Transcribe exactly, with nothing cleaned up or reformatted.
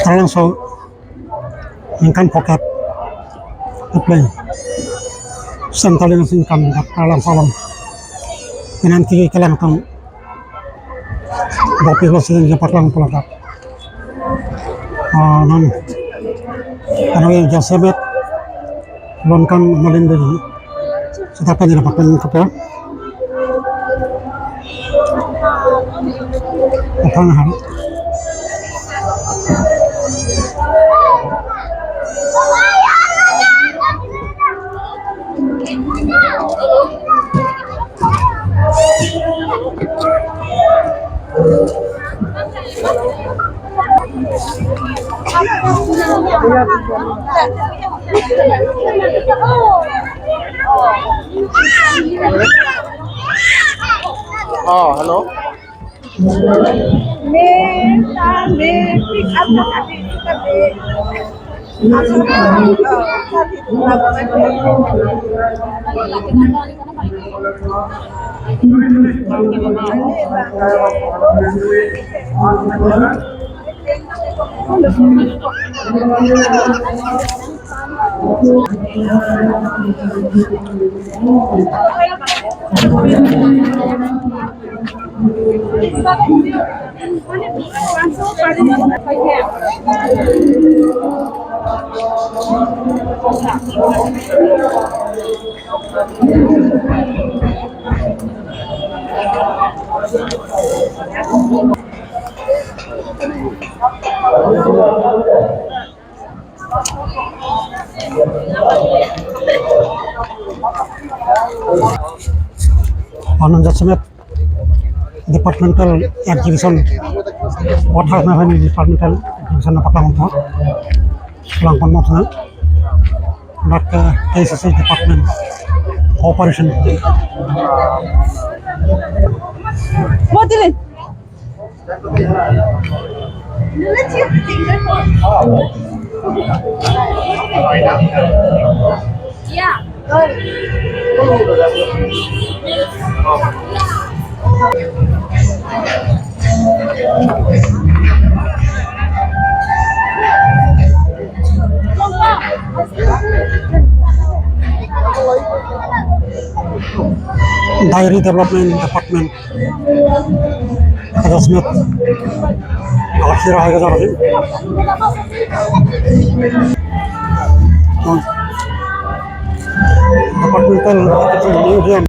Taralangso ningkan phokep kepleng Central University ningkan dak Taralangso along penalty kelang tong dopik lo sing je paklang pulangkap. Ah, non ano yang jasemet lonkan malin dulu. Seta pen lapuson kepo. Apang hal. Oh, hello. Anand Jasmet Departmental Exhibition, what has now been Departmental Exhibition na paklang po, lang pon mo sana, nak, eh, K C C Department Cooperation. Mo tilin. Dairy Development Department Adjustment. Awak sira hai ka jara sih. Departmental Museum.